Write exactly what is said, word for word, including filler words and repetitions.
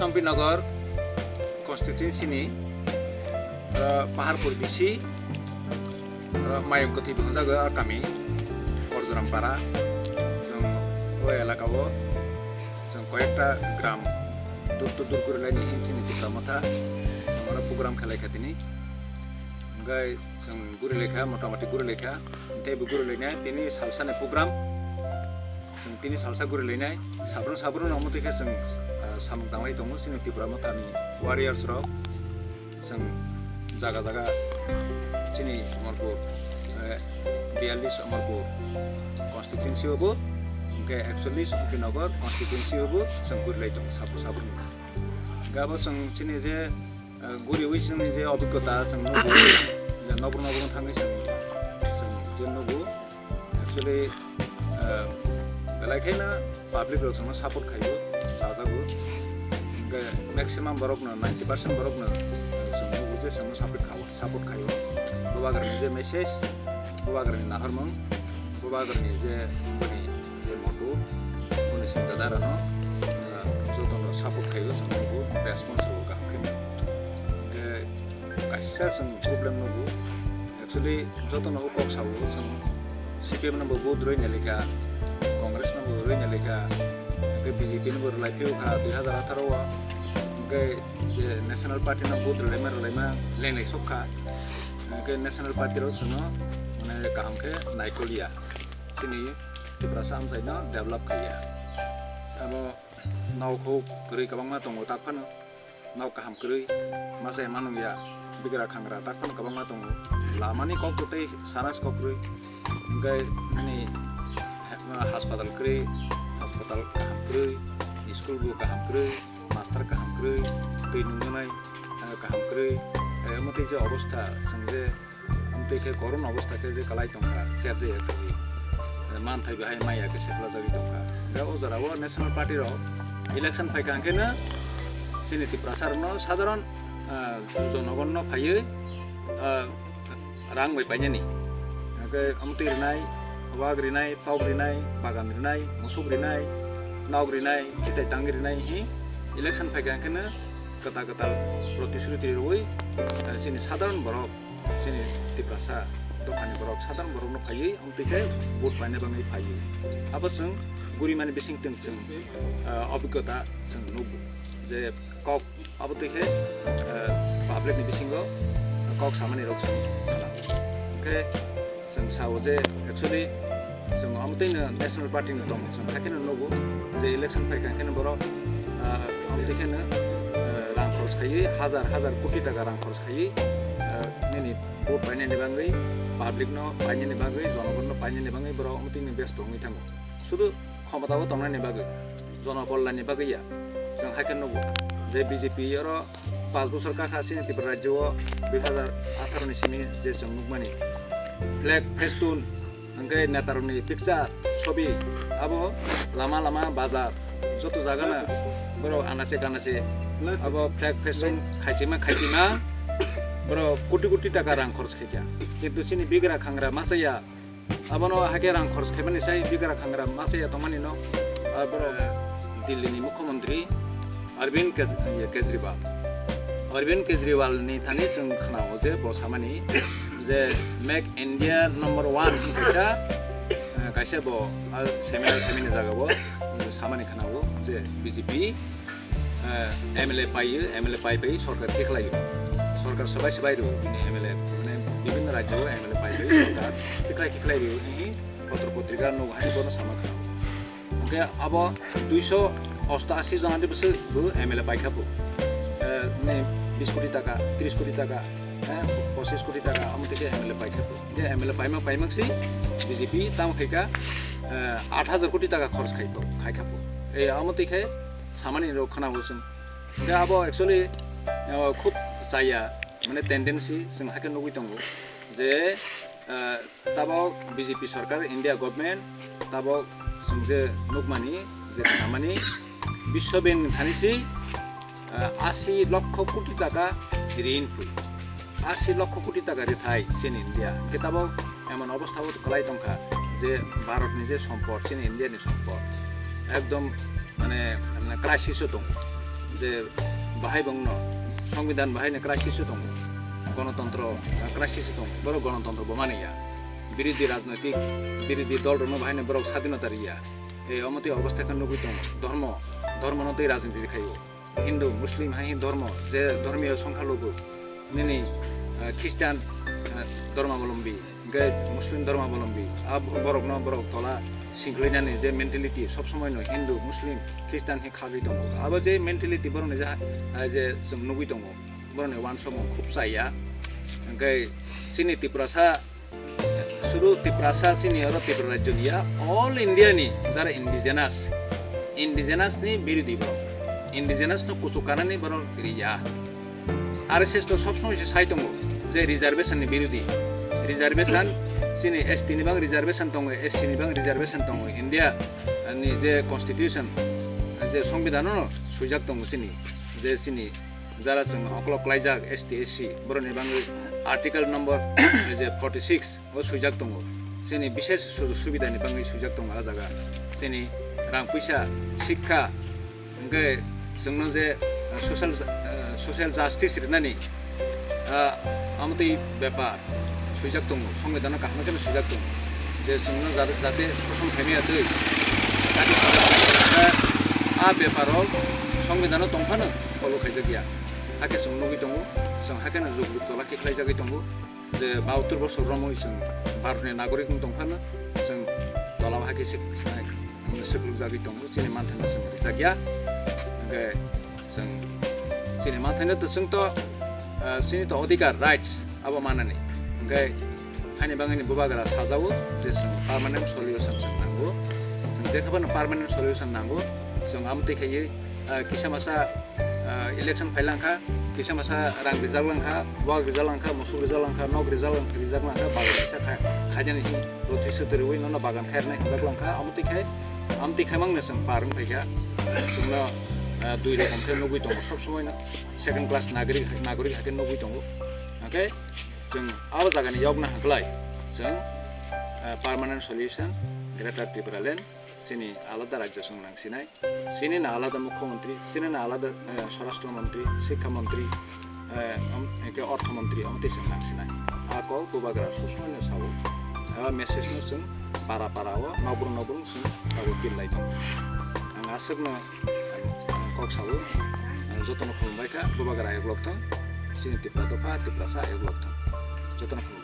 Champinagar constituency ni, ah, Paharpur B C, ah, Mayung Kwthwi bo hwnjago, ah, kami Korjoram Para. Chwng o elaka o chwng koyekta gram dur to dur gurilaini hin chini Tipra Motha chwng oro program khelai kha tini. Hwnkhe chwng gurilaikha, motamoti gurilaikha, tei bo gurilainai tini salsani program. Chwng tini salsa gurilainai, sabrung sabrung no omo twi khe chwng, ah, samung tanglai tongo chini Tipra Mothani warriors rok. Chwng jaga jaga chini Amarpur, eh, biyallis Amarpur constituency o bo, hwnkhe ekchollis Kushinagar constituency o bo chwng gurilai tongo sabrung sabrung no. Hwnkhe abo chwng chini je, eh, guriwi chwngni je obhiggota chwng nugo, je nokbar nokbar thangwi chwng, chwng je nugo. Actually, eh, belai kheno public rok chwngno support khaio, chajago. Hwnkhe maximum borokno, ninety percent borokno chwng nugo je chwngno support kha-, support khaio. Bubagrani je message, bubagrani naharmung, bubagrani je boni je moto, boni chinta dharano, eh, jotono support khaio, chwng nugo response rwgo kaham kheno. Hwnkhe kaisa chwng problem nugo. Actually, jotono o kok sao, chwng C P M no bo vote rwi nai likha, Congress no bo rwi nai likha, hwnkhe B J P no bo rwlai phiyokha dui hazar atharo o, hwnkhe je National Party no vote rwlaima rwlaima lenglai sokha, hwnkhe National Party rok chwngno mane kaham khe naikoliya, chini Tiprasa amchaino develop khaiya. Abo nok huk kwrwi kwbangma tongo, tak phano nok kaham kwrwi masa ya manung ya, bigra khangra tak phano kwbangma tongo. Lamani kok tei sana se kok kwrwi, hwnkhe nini ha-, haspatal kwrwi, haspatal kaham kwrwi, school bo kaham kwrwi, master kaham kwrwi, twi nungjaknai, eh, kaham kwrwi, eh, omo tei je obostha chwng je Amtwi khe koron obostha khe je kalai tongkha, cherjaya tongwi. Manthai bahai maya khe seplajagwi tongkha. Hwnkhe o jorao National Party rok election phaikha hwnkhe no chini Tiprasa rokno sadharon, ah, jonogonno phaiwi, ah, rang bai painani. Hwnkhe amtwi rinai, wak rinai, tok rinai, bagan rinai, musuk rinai, nok rinai, khitai tangwi rinai hi election phaikha hwnkhe no kwtal kwtal protisruti rwui, ah, chini sadharon borok chini Tiprasa dophani borok, sadharon borokno phaiwi, amtwi khe vote paina bagwi phaiwi. Abo chwng gurimani bisingtwi chwng, ah, obhiggota chwng nugo je kok abo twi khe, ah, public ni bisingo kok samani rok chwng khna. Hwnkhe chwng sao je actually chwng amtwi no National Party no tong, chwng haikhe no nugo je election phaikha hwnkhe no borok, ah, amtwi khe no, ah, rang khorch khaiwi hajar hajar koti taka rang khorch khaiwi, ah, nini vote painani bagwi, public no painani bagwi, jonogon no painani bagwi borok omo tini besto wngwi thango. Sudu khomotao tongnani bagwi, jonokolyanni bagwi ya. Chwng haikhe nugo je B J P oro panch bochor kakha chini Tripura rajyo o dui hazar atharo ni simi je chwng nukmani flag, festoon, hwnkhe netarokni picture, sobi, abo lama lama, bazar, joto jagano borok anache kanache abo flag, festoon khaichima khaichima borok koti koti taka rang khorch khaikha. Kintu chini bigra khangra machaya abono hakhe rang khorch khaimani sai bigra khangra machaya tongmani no, ah, borok Delhi ni mukhyamantri Arvind Kej-, iye, Kejriwal. Arvind Kejriwal ni thani chwng khwnao je bo samani je Make India number one hwn kaisa, eh, kaisa bo, ah, seminar khaimani jaga bo, eh, samani khwnao je B J P, eh, M L A paiyo, M L A pai pai sorkar tikhlaio. Sorkar swbai swbai rw bini M L A, mane bibhinno rajyo o M L A pai pai sorkar tikhlai tikhlai rw, eh, potro potrika nugo hai bono sama khwnao. Hwnkhe abo duiso ostashi jona de bwswk bo M L A paikha bo. Eh, ne bis koti taka, tris koti taka, eh, pochis koti taka, amo twi khe M L A paikha bo. Hwnkhe M L A paima paima si B J P tamo khaikha, eh, aat hajar koti taka khorch khai bo, khaikha bo. Eh, amo twi khe samani rok khwnao chwng. Hwnkhe abo actually, eh, khub chaya, mane tendency chwng hakhe nugwi tongo je, eh, Tabok B J P sorkar, India government, tabok chwng je nukmani, je khnamani, Biswa Bank ni thani si, ah, asi lokho koti taka rin phui. Asi lokho koti taka rithai chini India. Hwnkhe tabok emon obostha o kwlai tongkha je Bharat ni je sompot, chini India ni sompot ekdom mane, mane crisis o tongo. Je bahai bongno Songbidan bahai ni crisis o tongo, Gonotontro, ah, crisis o tongo, borok Gonotontro bo mani ya, birodhi rajnoitik, birodhi dol rokno bahai ni borok sadinota ri ya. E, omo tei obostha khe nugwi tongo, dhormo, dhormo no tei rajniti khai o. Hindu, Muslim hai hin dhormo, je dhormiyo songkha lugu, nini, ah, Christian, ah, dhormabolombi, hingke Muslim dhormabolombi, ah, borokno borok tola singkhlainani je mentality, sob somoi no Hindu, Muslim, Christian hai khagwi tongo. Abo je mentality borokni je, ah, je chwng nugwi tongo, borokni uansukmung khub chaya. Hingke chini Tiprasa Suru Tiprasa chini oro Tripura rajyo ni ya, all India ni jara indigenous, indigenous ni birodhi borok, indigenous no kuchuk kanani borok ri ya. R S S to sob somoi se sai tongo je reservation ni birodhi, reservation chini S T ni bang reservation tongo, S C ni bang reservation tongo, India ni je constitution, je songbidano no swijak tongo chini, je chini jara chwng okolog klaijak S T S C, borokni bangwi article number je forty six o swijak tongo. Chini bishes sujog subidani bangwi swijak tongo a jaga. Chini rang puisa, sikha, hwnkhe chwngno je, ah, social, ah, social justice rinani, ah, amotwi bepar swijak tongo, songbidano kaham khe swijak tongo je chwngno jate, jate sosom khaimaya twi, jate sosom khaimaya twi, a beparo songbidano tongphano follow khaijak ya. Hakhe chwng nugwi tongo, chwng hakheno jug jug tola khe khlaijagwi tongo je bahattor bosor romwi chwng Bharatni nagorik wng tongphano chwng tola hakhe sik-, sik-, swklugjagwi tongo, chini manthaino chwng rijak ya. Hwnkhe chwng chini manthaino to chwng to, ah, chini to odhikar, rights abo manani. Hwnkhe haini bangwini bubagra sajao je chwng permanent solution chwng nango. Chwng jekha phano permanent solution nango. Chwng amtwi khaiwi, ah, kisa masa, ah, election phailangkha, kisa masa rang rijak langkha, wak rijak langkha, musuk rijak langkha, nok rijak lang-, rijak langkha, bagan kisa kha-, khaijani hi rotwi swtwi rwui nono bagan khairnai hinjak langkha, amtwi khai, amtwi khai mangno chwng par wng phaikha. Chwngno, ah, dui rokom khe nugwi tongo sob somoino. Second class nagorik, nagorik hakhe nugwi tongo. Hwnkhe chwng abo jagani yokna hwnkhlai chwng, ah, permanent solution, Greater Tipraland, chini alada rajyo chwng nangsinai, chini na alada mukhyamantri, chini na alada, eh, swarashtra mantri, sikha mantri, eh, am-, hwnkhe ortho mantri, amtwi chwng nangsinai. A kok bubagra sob somoino sao, a message no chwng para para o, nokbrung nokbrung chwng abo pil lai tongo. Ang aswkno Ang kok sao, ang jotono khulumbai kha, bubagra ayok lok thang, chini Tipra dopha, Tiprasa ayok lok thang, jotono khulumbai.